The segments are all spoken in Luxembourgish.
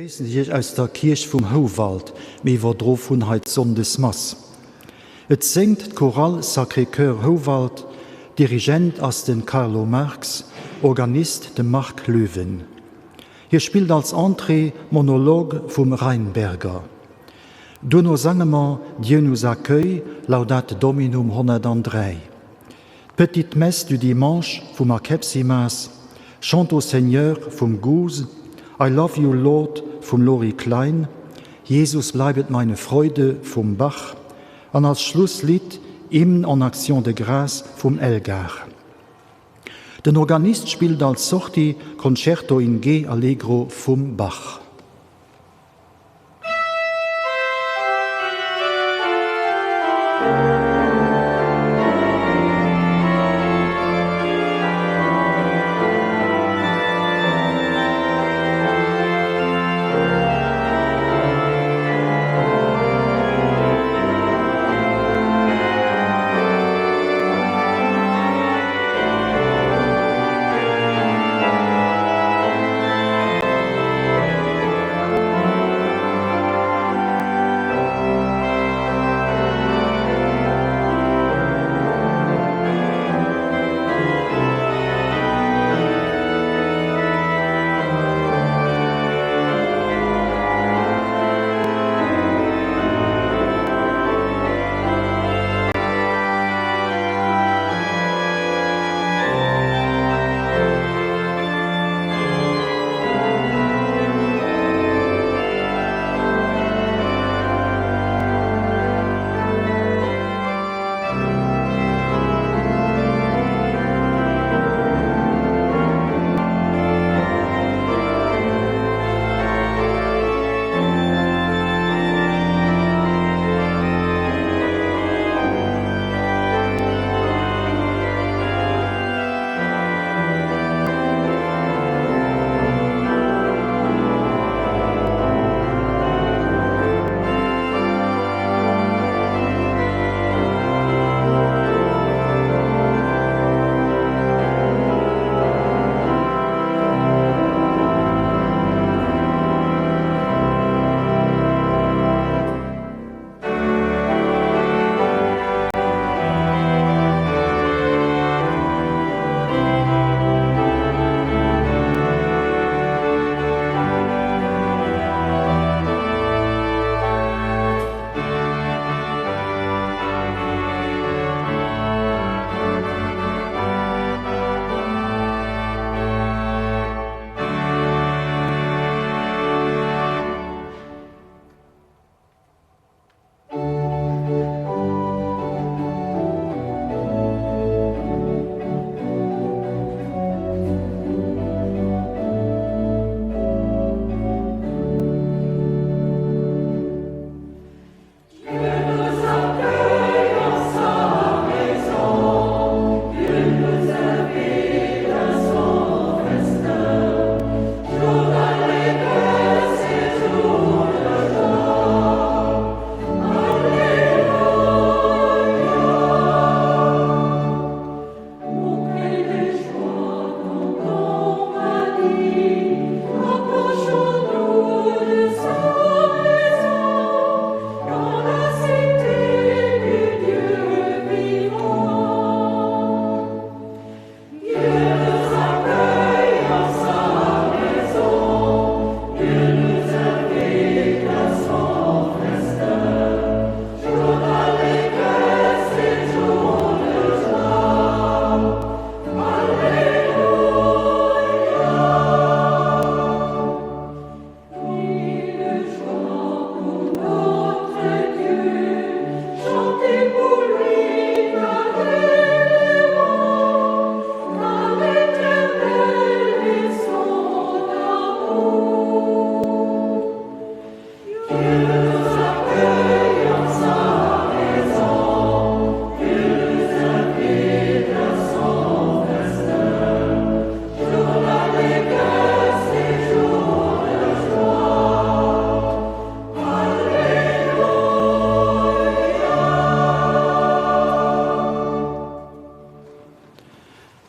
Begréissen Iech aus der Kierch vum Houwald. Mir iwwerdrof hunn hei d'Sonndesmass. Et séngt d'Chorale Sacré-Cœur Houwald, Dirigent ass den Carlo Marx, Organist de Marc Löwen. Hie spillt als Entrée Monologue vum Rheinberger. Duerno sange mer Dieu nous accueille, Laudate Dominum 103. D'Petite Messe du Dimanche vum Akepsimas, Chante au Seigneur vum Goose, I Love You Lord vum Lori Klein, Jesus bleibet meine Freude vum Bach an als Schlusslidd Hymne en action de grâce vum Elgar. Den Organist spillt als Sortie Concerto in G Allegro vum Bach.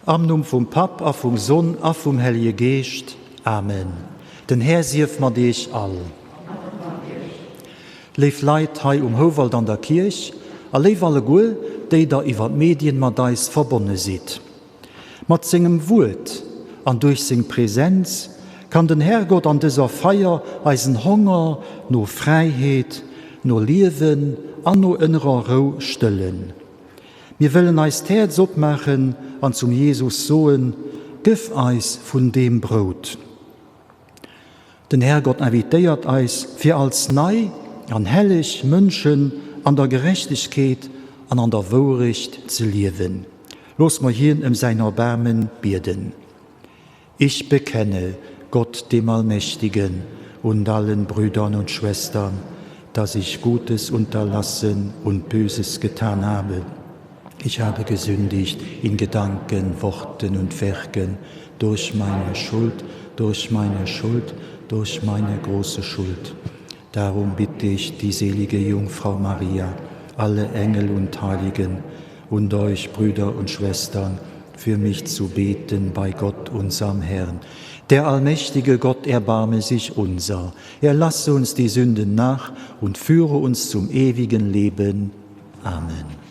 Am Numm vum Papp a vum Sonn a vum Hellje Geescht. Amen. Den Här sief mat iech all. Léif Leit hei um Houwald an der Kierch a léif alleguer, déi der iwwer d'Medien mat eis verbonne sidd. Mat sengem Wuert an duerch seng Präsenz kann den Herrgott an dëser Feier eisen Honger no Fräiheet, no Liewen an no ënnerer Rou stëllen. Mir wëllen eist Häerz opmaachen an zum Jesus soen, Gëff eis vun deem Brout. Den Härgott invitéiert eis, fir als nei an helleg Mënschen an der Gerechtegkeet an an der Wourecht ze liewen. Looss mer hien ëm säin Erbaarme bieden. Ich bekenne Gott dem Allmächtigen und allen Brüdern und Schwestern, dass ich Gutes unterlassen und Böses getan habe. Ich habe gesündigt in Gedanken, Worten und Werken, durch meine Schuld, durch meine Schuld, durch meine große Schuld. Darum bitte ich die selige Jungfrau Maria, alle Engel und Heiligen und euch Brüder und Schwestern, für mich zu beten bei Gott unserem Herrn. Der allmächtige Gott erbarme sich unser. Er lasse uns die Sünden nach und führe uns zum ewigen Leben. Amen.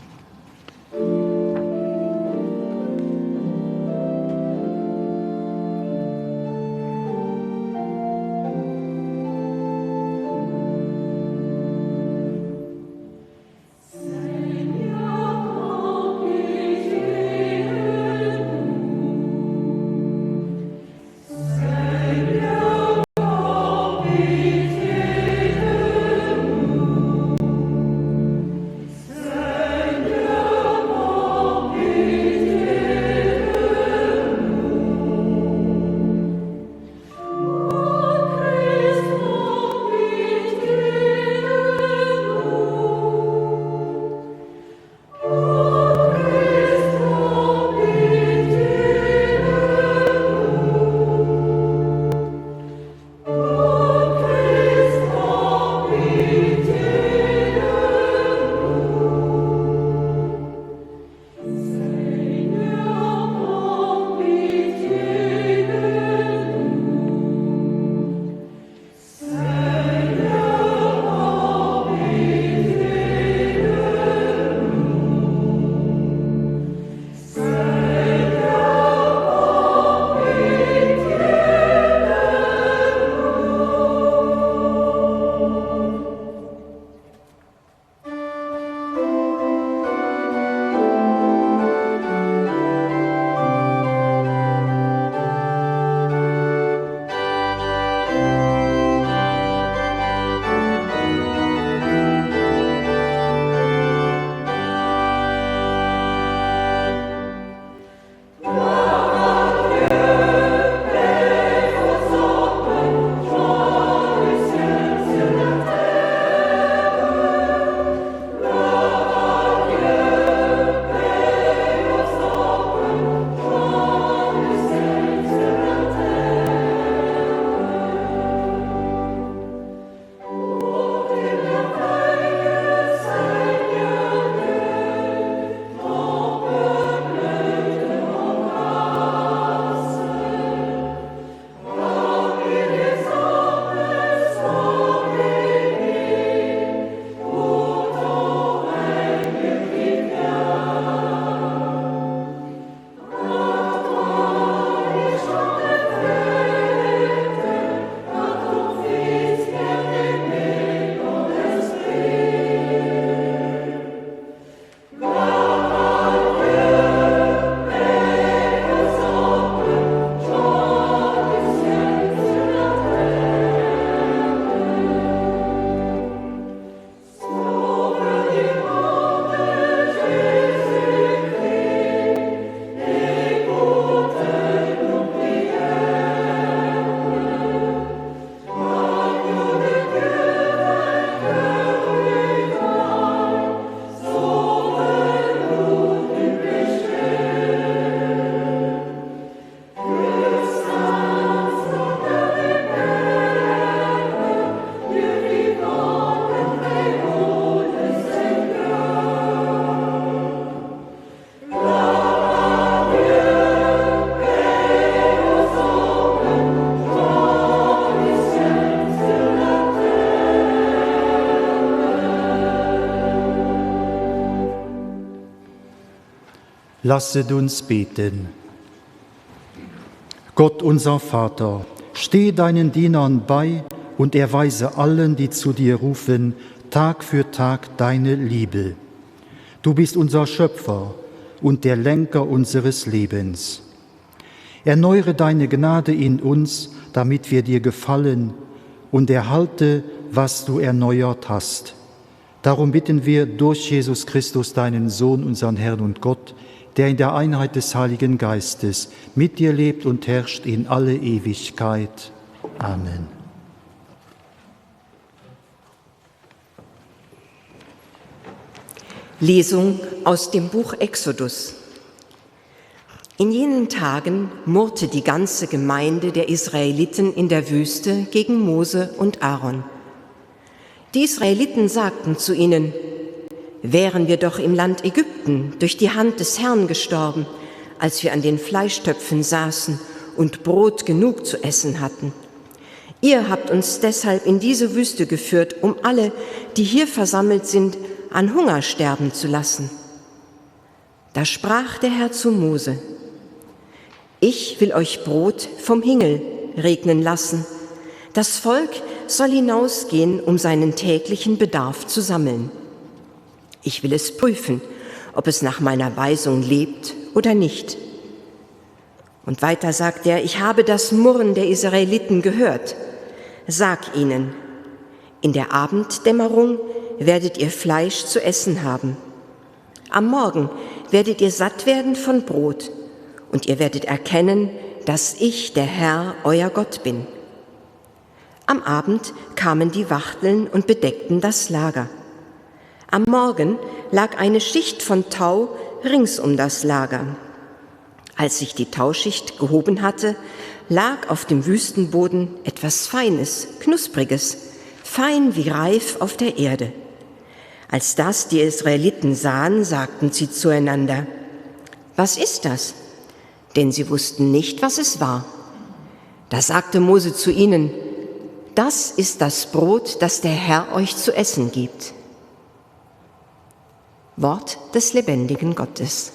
Lasset uns beten. Gott unser Vater, steh deinen Dienern bei und erweise allen, die zu dir rufen, Tag für Tag deine Liebe. Du bist unser Schöpfer und der Lenker unseres Lebens. Erneuere deine Gnade in uns, damit wir dir gefallen und erhalte, was du erneuert hast. Darum bitten wir durch Jesus Christus, deinen Sohn, unseren Herrn und Gott, der in der Einheit des Heiligen Geistes mit dir lebt und herrscht in alle Ewigkeit. Amen. Lesung aus dem Buch Exodus. In jenen Tagen murrte die ganze Gemeinde der Israeliten in der Wüste gegen Mose und Aaron. Die Israeliten sagten zu ihnen: Wären wir doch im Land Ägypten durch die Hand des Herrn gestorben, als wir an den Fleischtöpfen saßen und Brot genug zu essen hatten. Ihr habt uns deshalb in diese Wüste geführt, um alle, die hier versammelt sind, an Hunger sterben zu lassen. Da sprach der Herr zu Mose: Ich will euch Brot vom Himmel regnen lassen. Das Volk soll hinausgehen, um seinen täglichen Bedarf zu sammeln. Ich will es prüfen, ob es nach meiner Weisung lebt oder nicht. Und weiter sagt er, ich habe das Murren der Israeliten gehört. Sag ihnen, in der Abenddämmerung werdet ihr Fleisch zu essen haben. Am Morgen werdet ihr satt werden von Brot, und ihr werdet erkennen, dass ich der Herr, euer Gott bin. Am Abend kamen die Wachteln und bedeckten das Lager. Am Morgen lag eine Schicht von Tau rings um das Lager. Als sich die Tauschicht gehoben hatte, lag auf dem Wüstenboden etwas Feines, Knuspriges, fein wie Reif auf der Erde. Als das die Israeliten sahen, sagten sie zueinander: Was ist das? Denn sie wussten nicht, was es war. Da sagte Mose zu ihnen: Das ist das Brot, das der Herr euch zu essen gibt. Wort des lebendigen Gottes.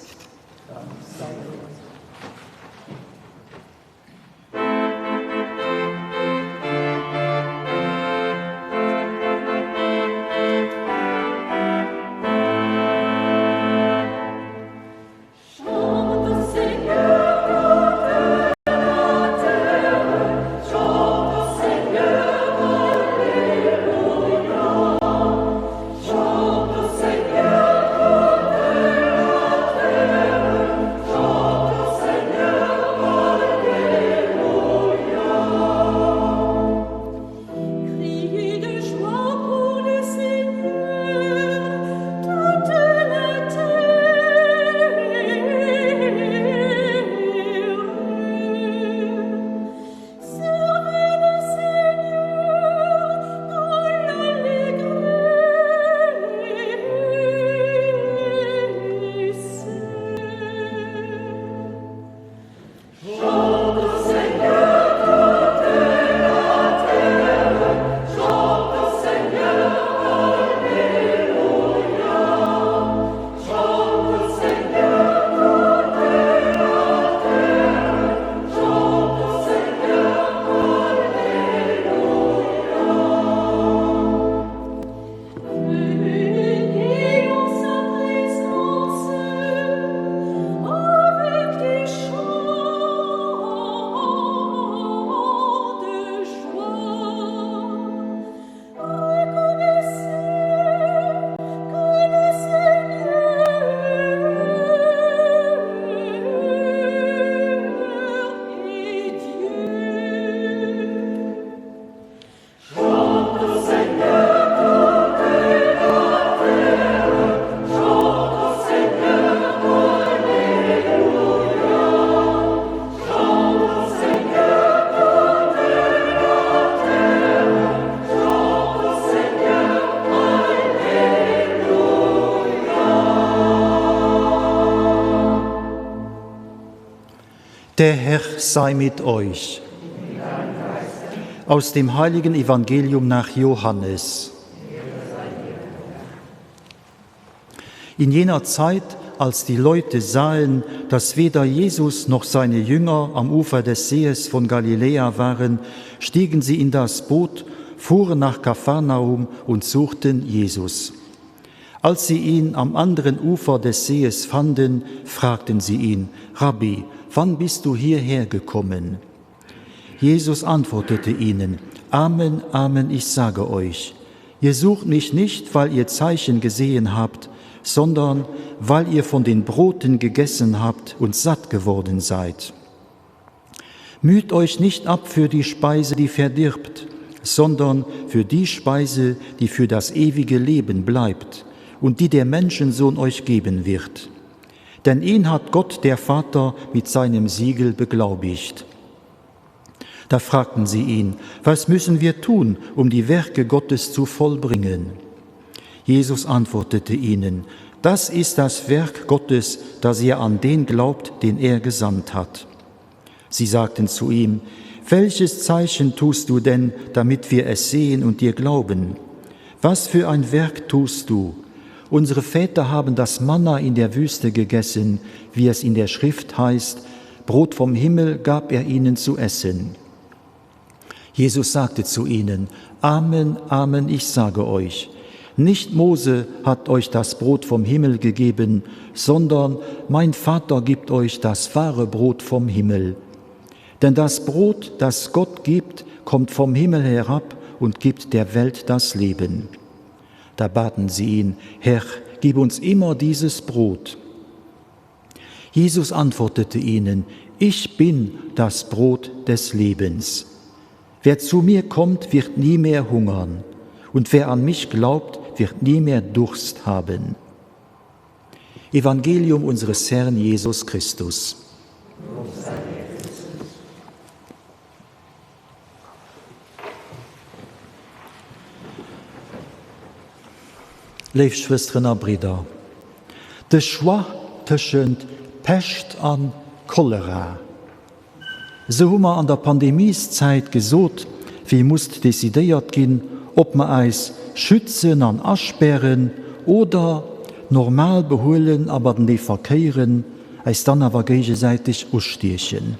Der Herr sei mit euch. Aus dem heiligen Evangelium nach Johannes. In jener Zeit, Als die Leute sahen, dass weder Jesus noch seine Jünger am Ufer des Sees von Galiläa waren, stiegen sie in das Boot, fuhren nach Kapharnaum und suchten Jesus. Als sie ihn am anderen Ufer des Sees fanden, fragten sie ihn: Rabbi, wann bist du hierher gekommen? Jesus antwortete ihnen: Amen, Amen, ich sage euch, ihr sucht mich nicht, weil ihr Zeichen gesehen habt, sondern weil ihr von den Broten gegessen habt und satt geworden seid. Müht euch nicht ab für die Speise, die verdirbt, sondern für die Speise, die für das ewige Leben bleibt und die der Menschensohn euch geben wird. Denn ihn hat Gott der Vater mit seinem Siegel beglaubigt. Da fragten sie ihn: Was müssen wir tun, um die Werke Gottes zu vollbringen? Jesus antwortete ihnen: Das ist das Werk Gottes, dass ihr an den glaubt, den er gesandt hat. Sie sagten zu ihm: Welches Zeichen tust du denn, damit wir es sehen und dir glauben? Was für ein Werk tust du? Unsere Väter haben das Manna in der Wüste gegessen, wie es in der Schrift heißt: Brot vom Himmel gab er ihnen zu essen. Jesus sagte zu ihnen: Amen, Amen, ich sage euch, nicht Mose hat euch das Brot vom Himmel gegeben, sondern mein Vater gibt euch das wahre Brot vom Himmel. Denn das Brot, das Gott gibt, kommt vom Himmel herab und gibt der Welt das Leben. Da baten sie ihn: Herr, gib uns immer dieses Brot. Jesus antwortete ihnen: Ich bin das Brot des Lebens. Wer zu mir kommt, wird nie mehr hungern, und wer an mich glaubt, wird nie mehr Durst haben. Evangelium unseres Herrn Jesus Christus. Léif Schwësteren a Bridder, de Choix tëschent Pescht a Cholera, esou hu mer an der Pandemieszäit gesot, wéi musst decidéiert ginn, ob mer eis schützen an aspären oder normal behuelen a matenee verkéieren, äis dann awer géigesäiteg ustiechen.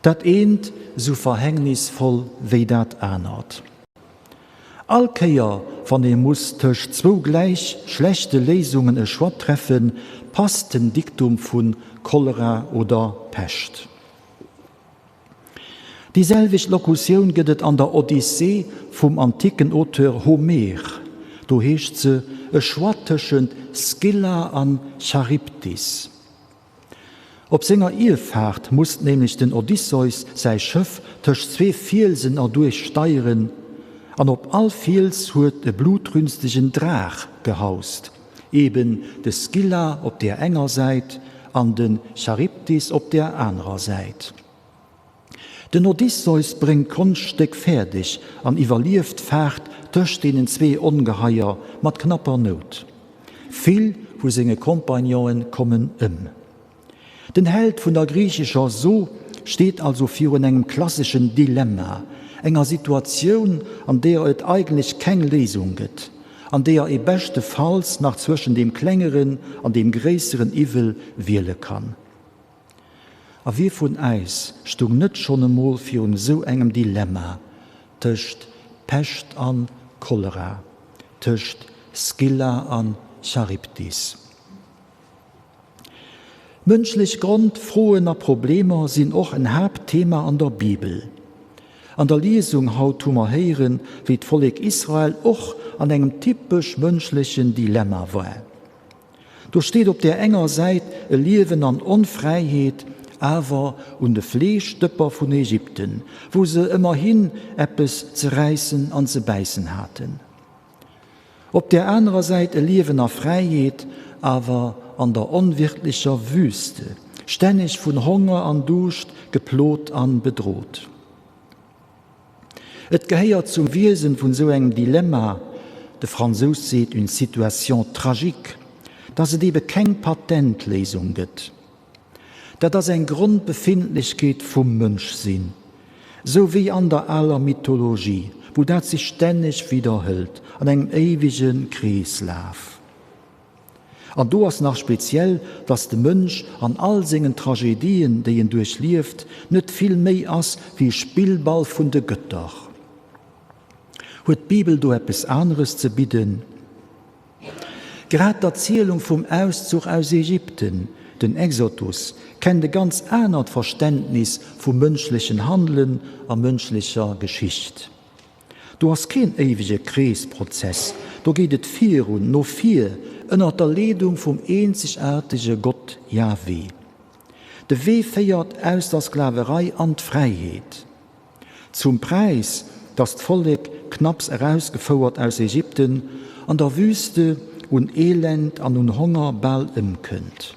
Dat eent sou verhängnisvoll wéi dat anert. All Kéier, wann ee muss tëscht zwou gläich schlechte Léisungen e Choix treffen, passt den Diktum vu Cholera oder Pescht. Déi selwecht Lokutioun gëtt et an der Odyssee vum anticken Auteur Homer. Do heescht se, e Choix tëschent Skylla an Charybdis. Op senger Irrfaart musst nämlech den Odysseus säi Schëff tëscht zwee Fielsen erduerch steieren, an op all Fiels huet e blutrünstegen Draach gehaust, eben de Skylla op där enger Säit an de Charybdis op där anerer Säit. Den Odysseus bréngt d'Konschtstéck fäerdeg an iwwerlieft d'Faart tëscht deenen zwee Ongeheier mat knapper Nout. Vill vu senge Kompagnonen kommen ëm. Den Held vun der griichescher So steet also virun engem klasseschen Dilemma, enger Situatioun, an deeër et eigentlech keng Léisung gëtt, an deeër ee beschtefalls nach zwëschen deem klengeren an deem gréisseren Iwwel wiele kann. A wie vun äis stung net schonn emol virun esou engem Dilemma tëscht Pescht an Cholera, tëscht Skylla an Charybdis? Mënschlech Grondfroen a Problemer sinn och en Haaptthema an der Bibel. An der Liesung haut hu mer héieren, wéi d'Vollek Israel och an engem typesch mënschlechen Dilemma war. Do steet op där enger Säit e Liewen an Onfräiheet, awer un de Fleeschdëpper vun Ägypten, wou se ëmmerhin eppes ze räissen an ze bäissen haten. Op där anerer Säit e Liewen a Fräiheet, awer an der onwirtlecher Wüste, stänneg vun Honger an Duuscht geplot an bedrot. Et gehéiert zum Wiesen vun esou engem Dilemma, de Fransous seet une situation tragique, dass et ebe keng Patentléisung gëtt. Dat ass eng Grondbefindlechkeet vum Mënschsinn, esou wéi an der aler Mythologie, wou dat sech stänneg widderhëlt an engem éiwege Kreeslaf. An do ass nach speziell, dass de Mënsch an all sengen Tragedien, déi en duerchlieft, net vill méi ass wéi e Spillball vun de Gëtter. Huet d'Bibel do eppes aneres ze bidden? Grad d'Erzielung vum Auszuch aus Ägypten, den Exodus, kennt e ganz anert Verständnis vu mënschlechen Handelen a mënschlecher Geschicht. Do ass keen éiwege Kreesprozess, do geet et virun, no vir, ënnert der Leedung vum eenzegaartege Gott Yahweh. De Wee féiert aus der Sklaverei an d'Fräiheet. Zum Präis, dass d'Vollek, knapps erausgefouert aus Ägypten, an der Wüste un Elend an un Honger bal ëmkënnt.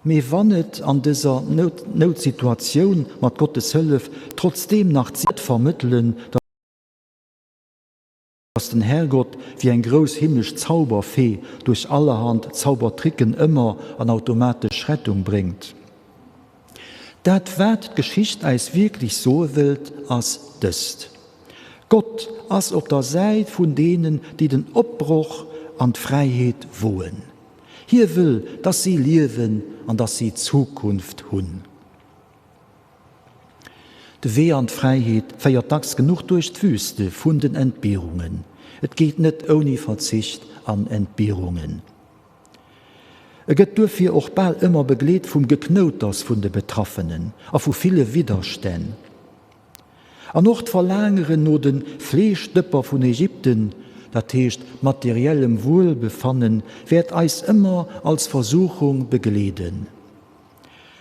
Mee wann et an dëser Noutsituatioun mat Gottes Hëllef trotzdeem nach ze vermëttelen, dass den Herrgott wéi eng grouss himmlesch Zauberfee duerch allerhand Zaubertricken ëmmer an automatesch Rettung bréngt. Dat wat d'Geschicht äis wierklech soe wëllt, ass dëst, Gott ass op der Säit vun deenen, déi den Opbroch an d'Fräiheet woen. Hie wëll, dass si liewen an dass si Zukunft hunn. De Wee an d'Fräiheet féiert dacks genuch duerch d'Wüste vun den Entbierungen. Et geet net ouni Verzicht an Entbierungen. E gëtt duerfir och bal ëmmer begleet vum Geknouters vun de Betraffenen a vu ville Widderstänn. An och d'Verlaangeren no de Fleeschdëpper vun Ägypten, dat heescht materiellem Wuelbefannen, wäert eis ëmmer als Versuchung begleeden.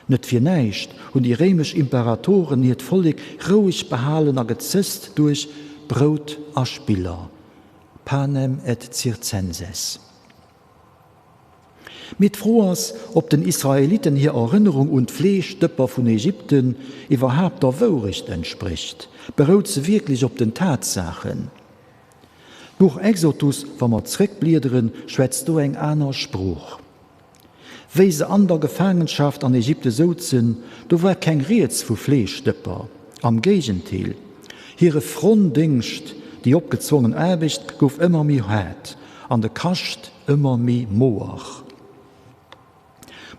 Net fir näischt hunn déi réimesch Imperatoren hiert Vollek roueg behalen a gezësst duerch Brout a Spiller, panem et circenses. Mee d'Fro ass, ob den Israeliten hir Erënnerung un d'Fleeschdëpper vun Ägypten iwwerhaapt der Wourecht entsprécht. Berout se wierklech op den Tatsaachen? D'Buch Exodus, wa mer zréckbliederen, schwätzt do eng aner Sprooch. Wéi se an der Gefaangenschaft an Ägypte souzen, do war keng Rieds vu Fleeschdëpper. Am Géigentéel, hire Frondéngscht, déi opgezwongen Aarbecht, gouf ëmmer méi haart an de Kascht ëmmer méi moer.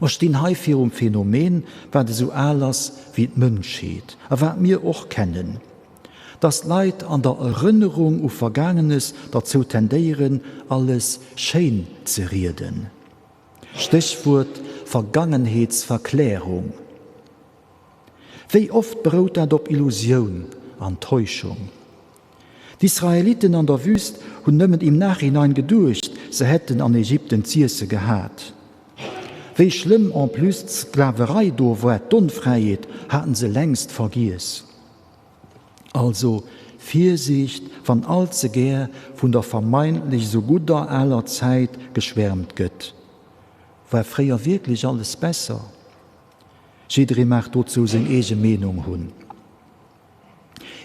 Mer stinn hei virum Phänomen, wat esou al ass wéi d'Mënschheet a wat mir och kennen, dass d'Leit an der Erënnerung u Vergaangenes derzou tendéieren, alles schéin ze rieden. Stéchwuert Vergangenheetsverklärung. Wéi oft berout dat op Illusioun an Täuschung? D'Israeliten an der Wüst hunn nëmmen im Nachhinein geduecht, se hätten an Ägypten z'iesse gehat. Wéi schlëmm en plus d'Sklaverei do war, d'Onfräiheet, haten se längst vergiess. Also Virsiicht, wann all ze gär vun der vermeintlech sou gudder aler Zäit geschwärmt gëtt. War fréier wierklech alles besser? Jidderee mag dozou seng eege Meenung hunn.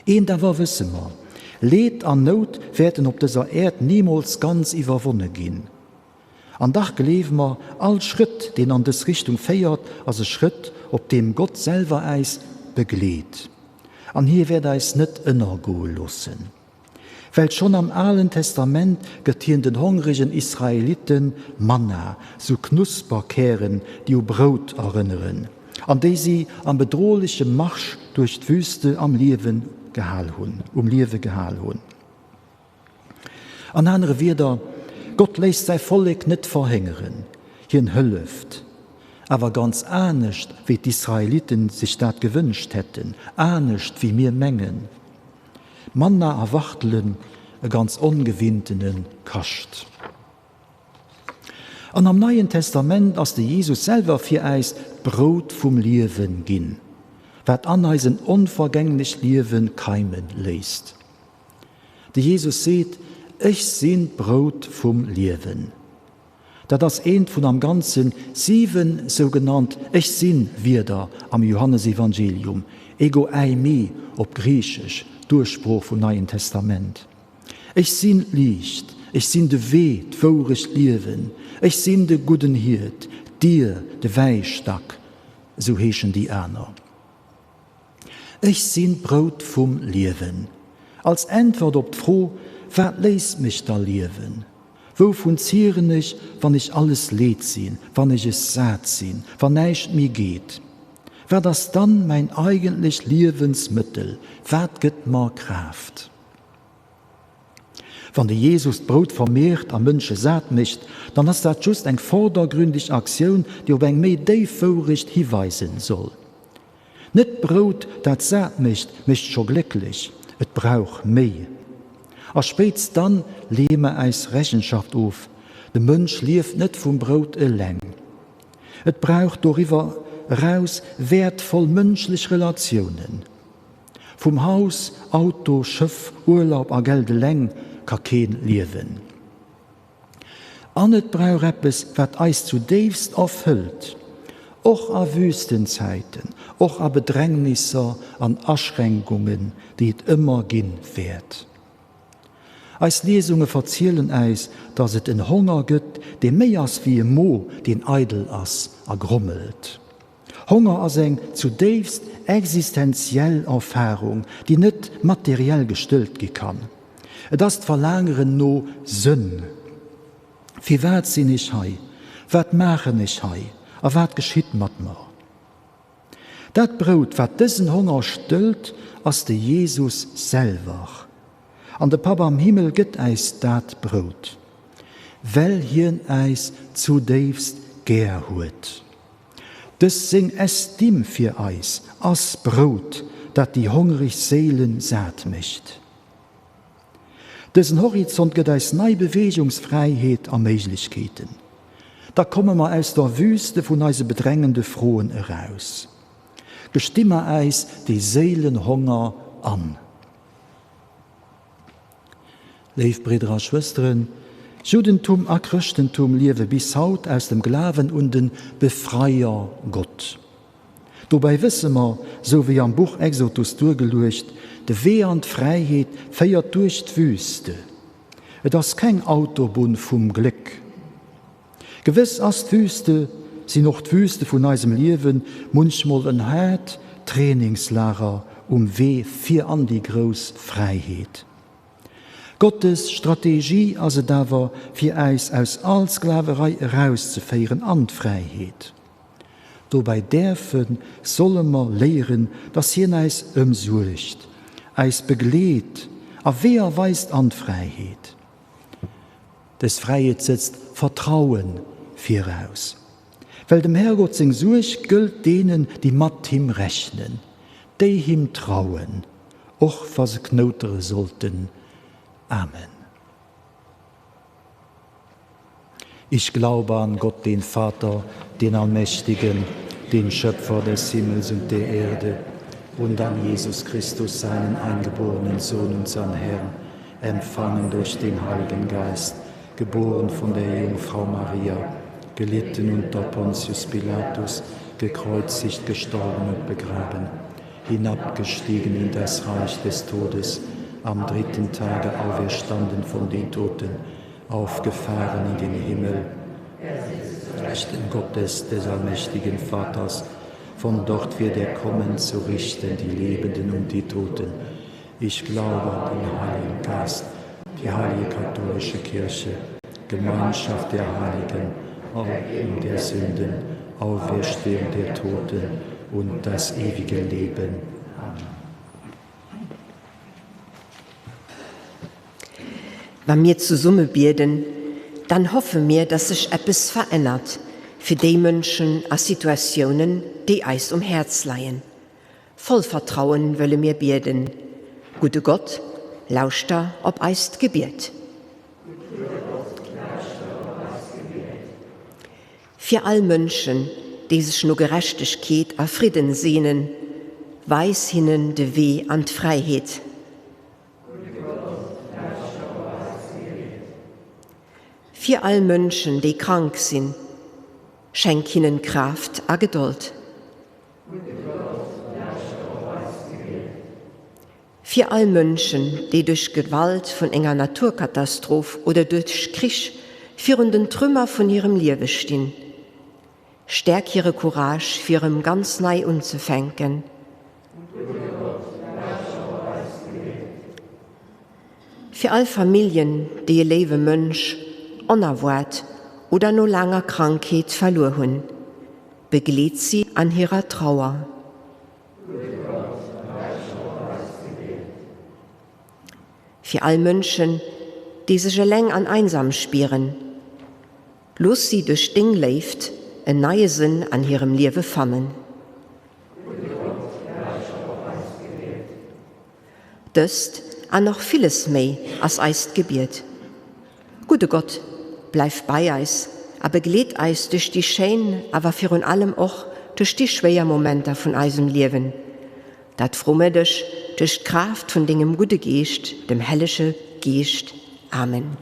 Eent awer wësse mer, Leed an Nout wäerten op dëser Äerd nimools ganz iwwerwonne ginn. An dach gleewe mer, all Schrëtt, deen an dës Richtung féiert, ass e Schrëtt, op deem Gott selwer äis begleet. An hie wäert eis net ënnergoe loossen. Well schonn am Alen Testament gëtt hien den hongregen Israelite Manna, sou Knusperkären, déi u Brout erënneren, an déi si am bedrohleche Marsch duerch d'Wüste am Liewe gehal hunn, um Liewe gehal hunn. An anere Wierder, Gott léisst säi Vollek net verhéngeren, hien hëlleft, awer ganz anescht wéi d'Israeliten sech dat gewënscht hätten, anescht wéi mir mengen. Manna a Wachtelen, e ganz ongewinntene Kascht. An am Neien Testament ass de Jesus selwer fir äis d'Brout vum Liewe ginn, wat an eis en onvergänglecht Liewe keime léisst. De Jesus seet, Ech sinn d'Brout vum Liewen. Dat ass eent vun am Ganze 7 sougenannt Ech sinn-Wierder am Johannesevangelium, ego eimi op Griichesch, d'Ursprooch vum Neien Testament. Ech sinn d'Liicht, ech sinn de Wee, d'Wourecht, d'Liewen, ech sinn de gudden Hiert, d'Dier, de Wäistack, esou heeschen déi aner. Ech sinn d'Brout vum Liewen. Als Äntwert op d'Fro, Wat léisst mech da liewen? Wouvun zieren ech, wann ech alles leed sinn, wann ech es sat sinn, wann näischt méi geet? Wat ass dann mäin eigentlech Liewensmëttel? Wat gëtt mer Kraaft? Wann de Jesus d'Brout vermeert a Mënsche sat mécht, dann ass dat just eng vordergründig Aktioun, déi op eng méi déif Wourecht hiweisen soll. Net d'Brout, dat sat mécht, mécht scho glécklech, et brauch méi. A spéitst dann leeë mer äis Rechenschaft of, De Mënsch lieft net vum Brout eleng. Et brauch doriwwer eraus wäertvoll mënschlech Relatiounen. Vum Haus, Auto, Schëff, Urlaub a Geld eleng ka keen liewen. An et brauch eppes, wat eis zudéifst erfëllt, och a Wüstenzäiten, och a Bedrängnisser an Aschränkungen, déi et ëmmer ginn wäert. Eis Liesunge verzielen äis, dass et en Honger gëtt, dee méi ass wéi e Mo, deen eidel ass a grommelt. Honger ass eng zudéifst existenziell Erfarung, déi net materiell gestëllt gi kann. Et ass d'Verlaangeren no Sënn. Firwat sinn ech hei? Wat maachen ech hei? A wat geschitt mat mer? Dat Brout, wat dësen Honger stëllt, ass de Jesus selwer. An de Papp am Himmel gëtt äis dat Brout, well hien äis zudéifst gär huet. Dës seng Estime fir eis ass Brout, dat déi hongreg Séilen sat mécht. Dësen Horizont gëtt eis nei Beweegungsfräiheet a Méiglechkeeten. Da komme mer aus der Wüste vun eise bedrängende Froen eraus. Gesti mer äis dee Séilenhonger an. Léif Bridder a Schwësteren, Juddentum a Chrëschtentum liewe bis haut aus dem Glawen un de Befreier Gott. Dobäi wësse mer, sou wéi am Buch Exodus duergeluecht, de Wee an d'Fräiheet féiert duerch d'Wüste. Et ass keng Autobunn vum Gléck. Gewëss ass d'Wüste, sinn och d'Wüste vun eisem Liewen munchmol en haart Trainingslager um Wee fir an déi grouss Fräiheet. Gottes Strategie ass et awer, fir äis aus all Sklaverei erauszeféieren an d'Fräiheet. Dobäi däerfe, solle mer léieren, dass hien äis ëmsuergt, äis begleet a Weeër weist an d'Fräiheet. Dës Fräiheet sëtzt Vertraue viraus, well dem Herrgott seng Suerg gëllt deenen, déi mat him rechnen, déi him trauen, och wa se knoutere sollten. Amen. Ich glaube an Gott, den Vater, den Allmächtigen, den Schöpfer des Himmels und der Erde, und an Jesus Christus, seinen eingeborenen Sohn, unseren Herrn, empfangen durch den Heiligen Geist, geboren von der Jungfrau Maria, gelitten unter Pontius Pilatus, gekreuzigt, gestorben und begraben, hinabgestiegen in das Reich des Todes, am dritten Tage auferstanden von den Toten, aufgefahren in den Himmel, Rechten Gottes des allmächtigen Vaters, von dort wird er kommen zu richten die Lebenden und die Toten. Ich glaube an den Heiligen Geist, die heilige katholische Kirche, Gemeinschaft der Heiligen, Vergebung der Sünden, Auferstehung der Toten und das ewige Leben. Amen. Wa mir zesumme bieden, dann hoffe mir, dass sech eppes verännert fir déi Mënschen a Situatiounen, déi eis um Häerz leien. Voll Vertrauen wëlle mir bieden, Gudde Gott, lauschter op eist Gebiet. Fir all Mënschen, déi sech no Gerechtegkeet a Fridden sehnen, weis hinnen de Wee an d'Fräiheet. Fir all Mënschen, déi krank sinn, schenk hinnen Kraaft a Gedold. Fir all Mënschen, déi duerch d'Gewalt vun enger Naturkatastroph oder duerch Krich virun den Trümmer vun hirem Liewe stinn, stäerk hire Courage fir erëm ganz nei unzefänken. Fir all Familljen, déi e léiwe Mënsch. onerwaart oder no laanger Krankheet verluer hunn. Begleet si an hirer Trauer. Gudde Gott, räich op eist Gebiet. Fir all Mënschen, déi sech eleng an einsam spieren, looss si duerch deng Léift en neie Sënn an hirem Liewe fannen. Gudde Gott, lauschter op eist Gebiet. Dëst an nach villes méi ass eist Gebiet. Gudde Gott, bleif bei eis a begleet eis duerch déi schéin, awer virun allem och duerch déi schwéier Momenter vun eisem Liewen. Dat froe mir dech duerch d'Kraaft vun dengem gudde Geescht, dem Hellege Geescht. Amen.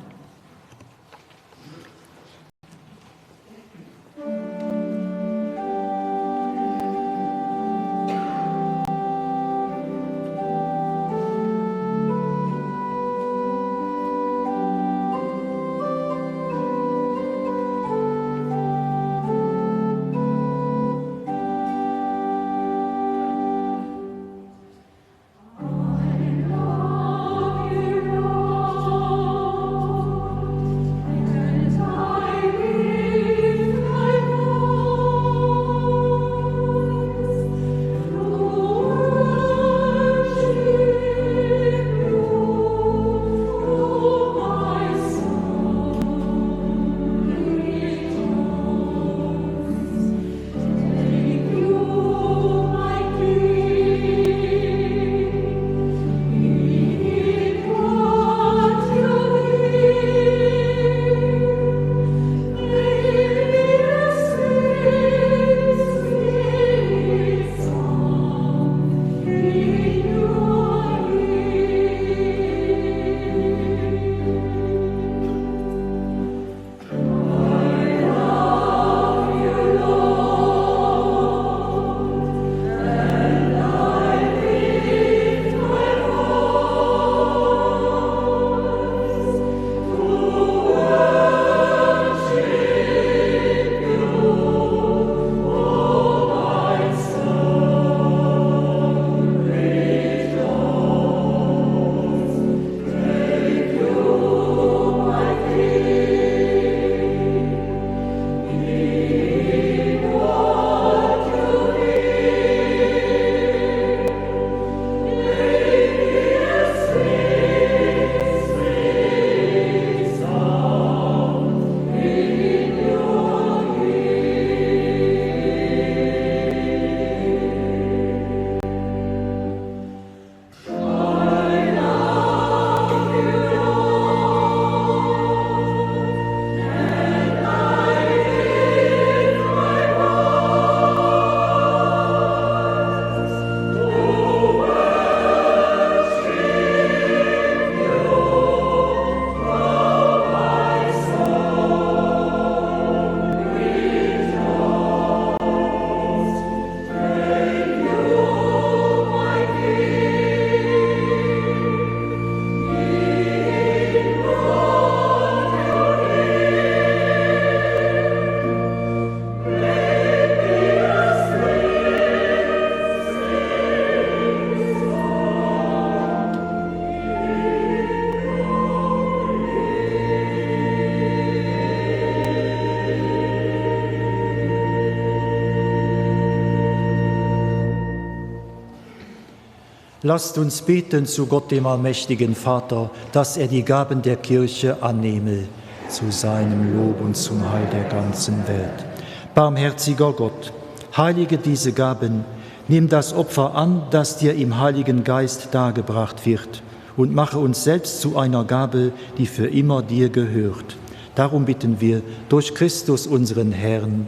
Lasst uns beten zu Gott dem allmächtigen Vater, dass er die Gaben der Kirche annehme zu seinem Lob und zum Heil der ganzen Welt. Barmherziger Gott, heilige diese Gaben, nimm das Opfer an, das dir im Heiligen Geist dargebracht wird, und mache uns selbst zu einer Gabe, die für immer dir gehört. Darum bitten wir durch Christus unseren Herrn.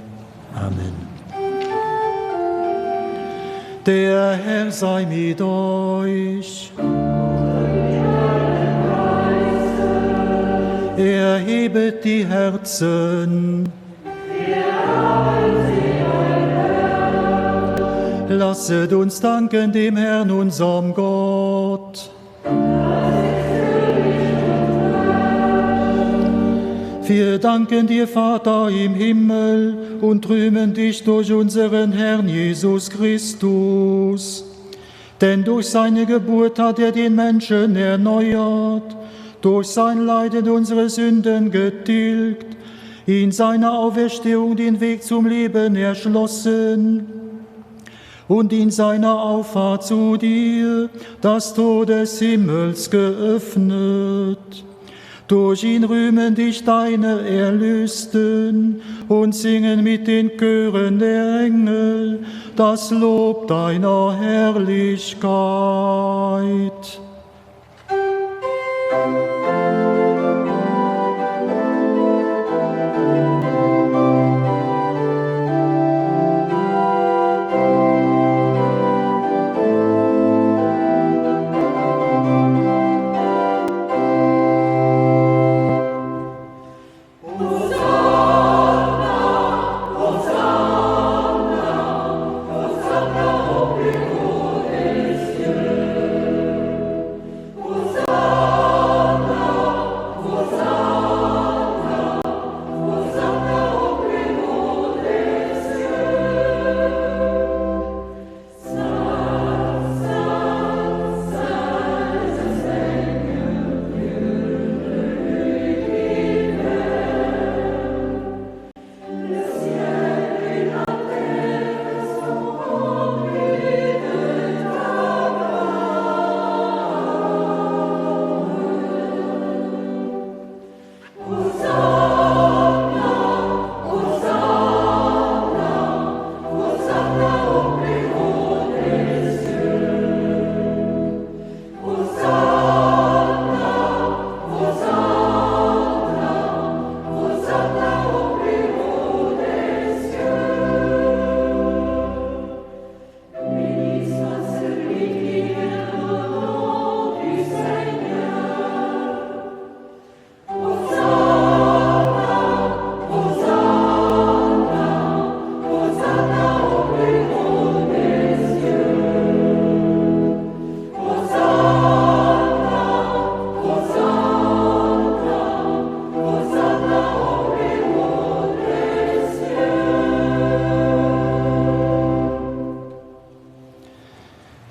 Amen. Der Herr sei mit euch. Erhebet die Herzen. Lasset uns danken dem Herrn unserem Gott. Wir danken dir, Vater im Himmel, und rühmen dich durch unseren Herrn Jesus Christus. Denn durch seine Geburt hat er den Menschen erneuert. Durch sein Leiden unsere Sünden getilgt, in seiner Auferstehung den Weg zum Leben erschlossen und in seiner Auffahrt zu dir das Tor des Himmels geöffnet. Durch ihn rühmen dich deine Erlösten und singen mit den Chören der Engel das Lob deiner Herrlichkeit.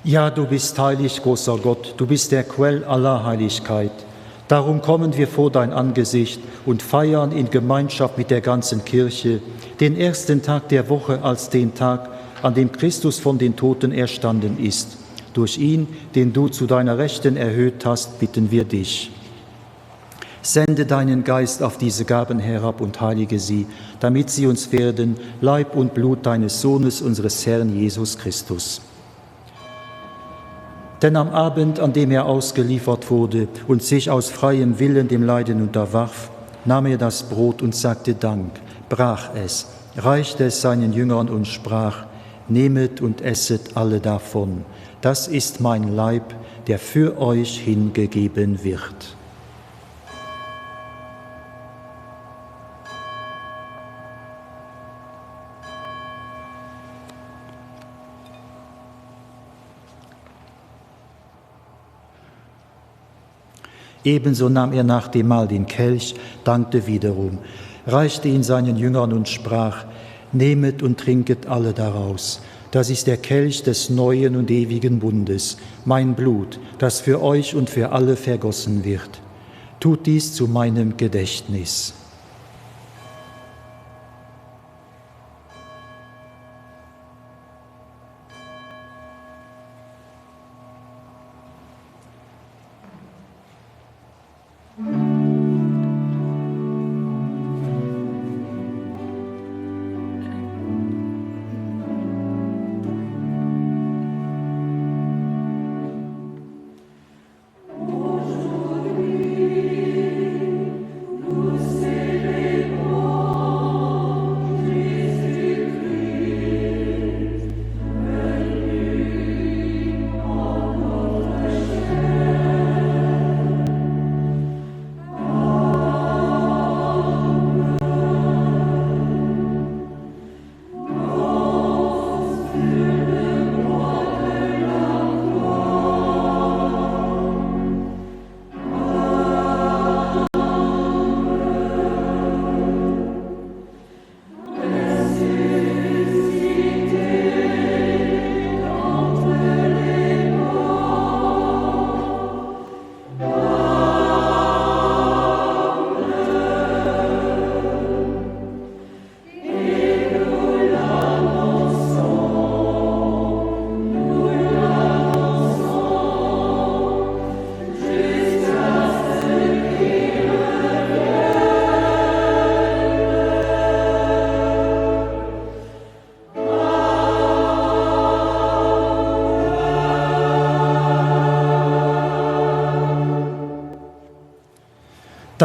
Ja, du bist heilig, großer Gott, du bist der Quell aller Heiligkeit. Darum kommen wir vor dein Angesicht und feiern in Gemeinschaft mit der ganzen Kirche den ersten Tag der Woche als den Tag, an dem Christus von den Toten erstanden ist. Durch ihn, den du zu deiner Rechten erhöht hast, bitten wir dich. Sende deinen Geist auf diese Gaben herab und heilige sie, damit sie uns werden Leib und Blut deines Sohnes, unseres Herrn Jesus Christus. Denn am Abend, an dem er ausgeliefert wurde und sich aus freiem Willen dem Leiden unterwarf, nahm er das Brot und sagte Dank, brach es, reichte es seinen Jüngern und sprach: Nehmet und esset alle davon. Das ist mein Leib, der für euch hingegeben wird. Ebenso nahm er nach dem Mahl den Kelch, dankte wiederum, reichte ihn seinen Jüngern und sprach: Nehmet und trinket alle daraus. Das ist der Kelch des neuen und ewigen Bundes, mein Blut, das für euch und für alle vergossen wird. Tut dies zu meinem Gedächtnis.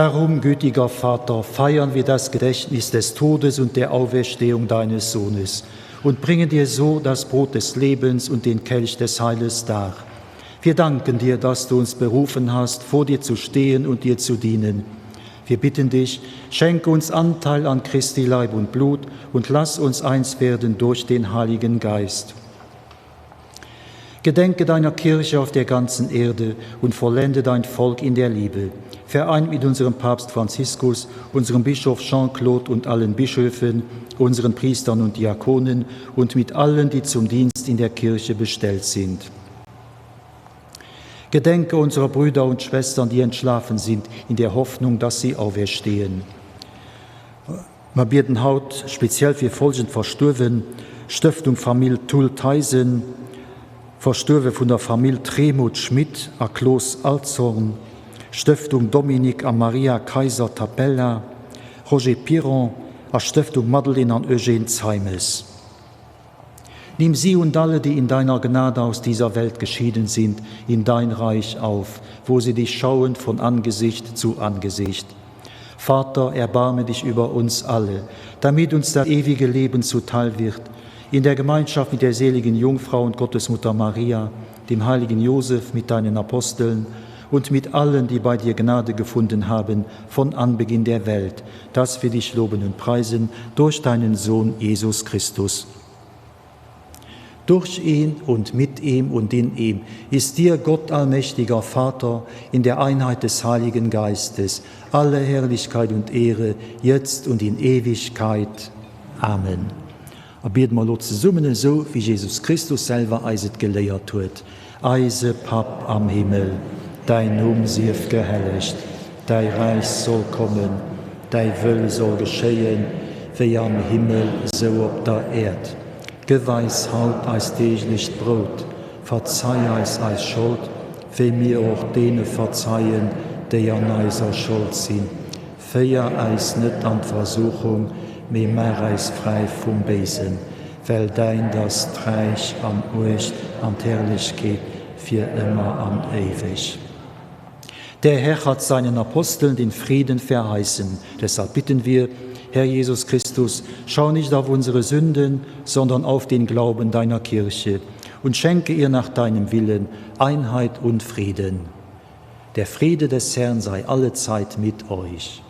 Darum, gütiger Vater, feiern wir das Gedächtnis des Todes und der Auferstehung deines Sohnes und bringen dir so das Brot des Lebens und den Kelch des Heiles dar. Wir danken dir, dass du uns berufen hast, vor dir zu stehen und dir zu dienen. Wir bitten dich, schenke uns Anteil an Christi Leib und Blut und lass uns eins werden durch den Heiligen Geist. Gedenke deiner Kirche auf der ganzen Erde und vollende dein Volk in der Liebe. Vereint mit unserem Papst Franziskus, unserem Bischof Jean-Claude und allen Bischöfen, unseren Priestern und Diakonen und mit allen, die zum Dienst in der Kirche bestellt sind. Gedenke unserer Brüder und Schwestern, die entschlafen sind, in der Hoffnung, dass sie auferstehen. Mer bieden haut speziell fir folgend Verstuerwen, Stëftung Famill Thull-Theisen, Verstuerwe vun der Famill Tremuth-Schmit a Cloos-Alzorn, Stëftung Dominique a Maria Kayser-Tapella, Roger Piron a Stëftung Madeleine an Eugène Zeimes. Nimm sie und alle, die in deiner Gnade aus dieser Welt geschieden sind, in dein Reich auf, wo sie dich schauen von Angesicht zu Angesicht. Vater, erbarme dich über uns alle, damit uns das ewige Leben zuteil wird, in der Gemeinschaft mit der seligen Jungfrau und Gottesmutter Maria, dem heiligen Josef mit deinen Aposteln und mit allen, die bei dir Gnade gefunden haben von Anbeginn der Welt, dass wir dich loben und preisen durch deinen Sohn Jesus Christus. Durch ihn und mit ihm und in ihm ist dir Gott allmächtiger Vater in der Einheit des Heiligen Geistes alle Herrlichkeit und Ehre jetzt und in Ewigkeit. Amen. A biede mer elo zesummen esou wéi Jesus Christus selwer eis et geléiert huet, Eise Papp am Himmel, däin Numm sief gehellegt, däi Räich soll kommen, däi Wëll soll geschéien, wéi am Himmel esou op der Äerd. Gëff eis haut eist deeglecht Brout, verzei eis eis Schold, wéi mir och deene verzeien, déi an eiser Schold sinn. Féier eis net an d'Versuchung, mee maach eis fräi vum Béisen, well däint ass d'Räich an d'Muecht an d'Herrlechkeet fir ëmmer an éiweg. Der Herr hat seinen Aposteln den Frieden verheißen. Deshalb bitten wir, Herr Jesus Christus, schau nicht auf unsere Sünden, sondern auf den Glauben deiner Kirche und schenke ihr nach deinem Willen Einheit und Frieden. Der Friede des Herrn sei allezeit mit euch.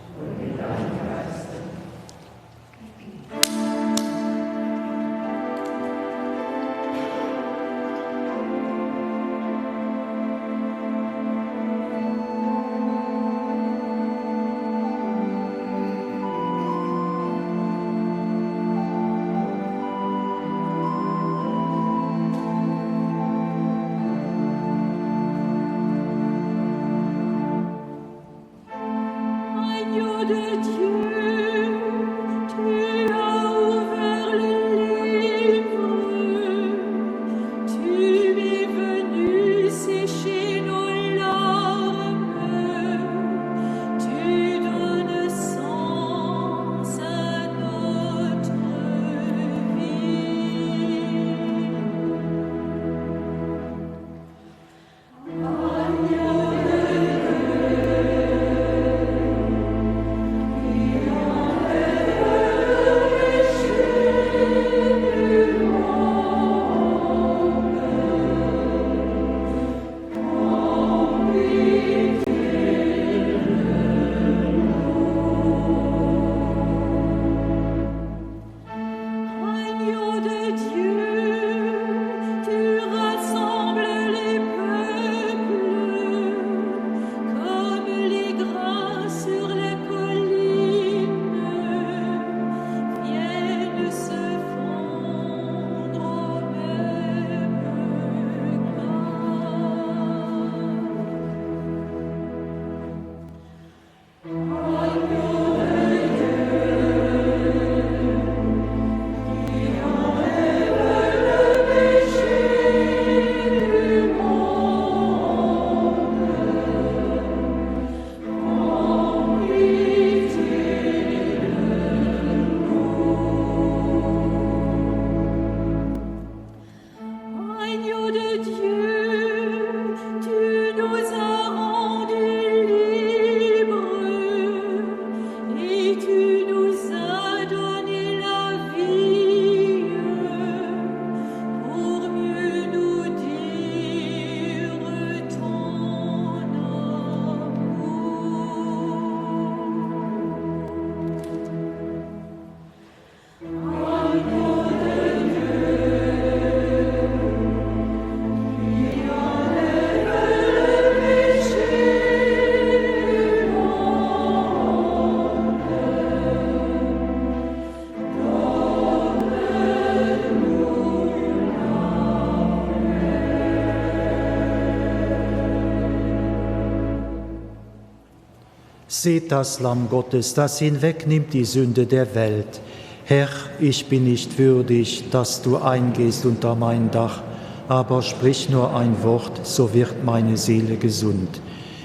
Seht das Lamm Gottes, das hinwegnimmt die Sünde der Welt. Herr, ich bin nicht würdig, dass du eingehst unter mein Dach, aber sprich nur ein Wort, so wird meine Seele gesund.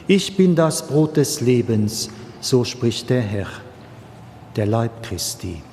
Ich bin das Brot des Lebens, so spricht der Herr, der Leib Christi.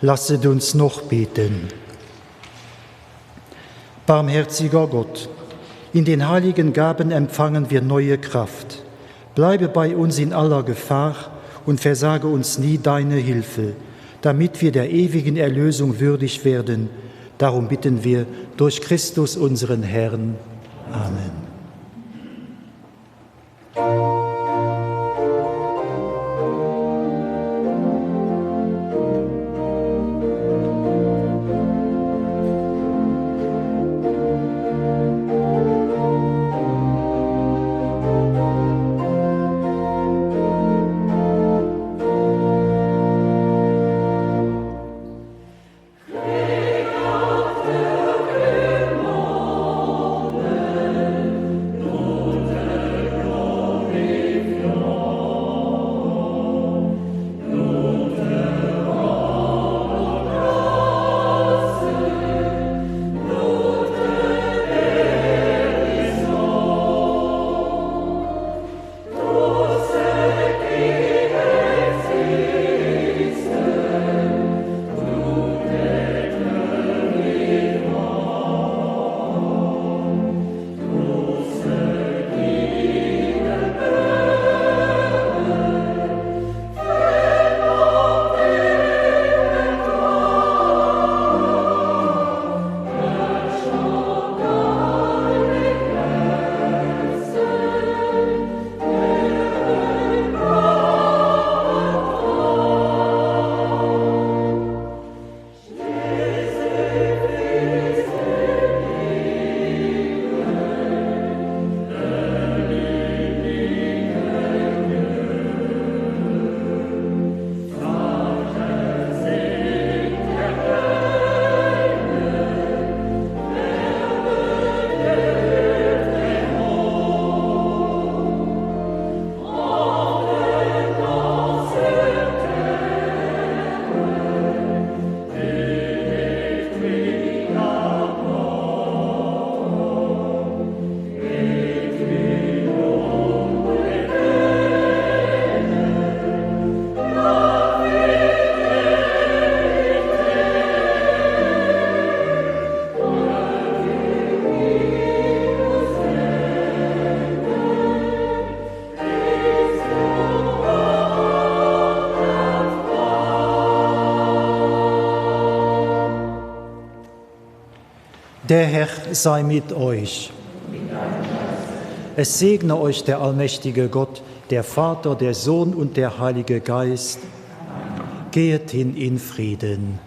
Lasset uns noch beten. Barmherziger Gott, in den heiligen Gaben empfangen wir neue Kraft. Bleibe bei uns in aller Gefahr und versage uns nie deine Hilfe, damit wir der ewigen Erlösung würdig werden. Darum bitten wir durch Christus unseren Herrn. Amen. Der Herr sei mit euch. Es segne euch der allmächtige Gott, der Vater, der Sohn und der Heilige Geist. Gehet hin in Frieden.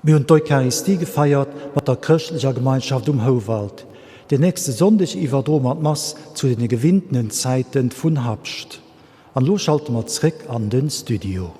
Mir hunn d'Eucharistie gefeiert mat der chrëschtlecher Gemeinschaft um Houwald. Den nächste Sonndeg iwwerdroe mer d'Mass zu den gewinntenen Zäiten vun Habscht. An elo schalte mer zréck an den Studio.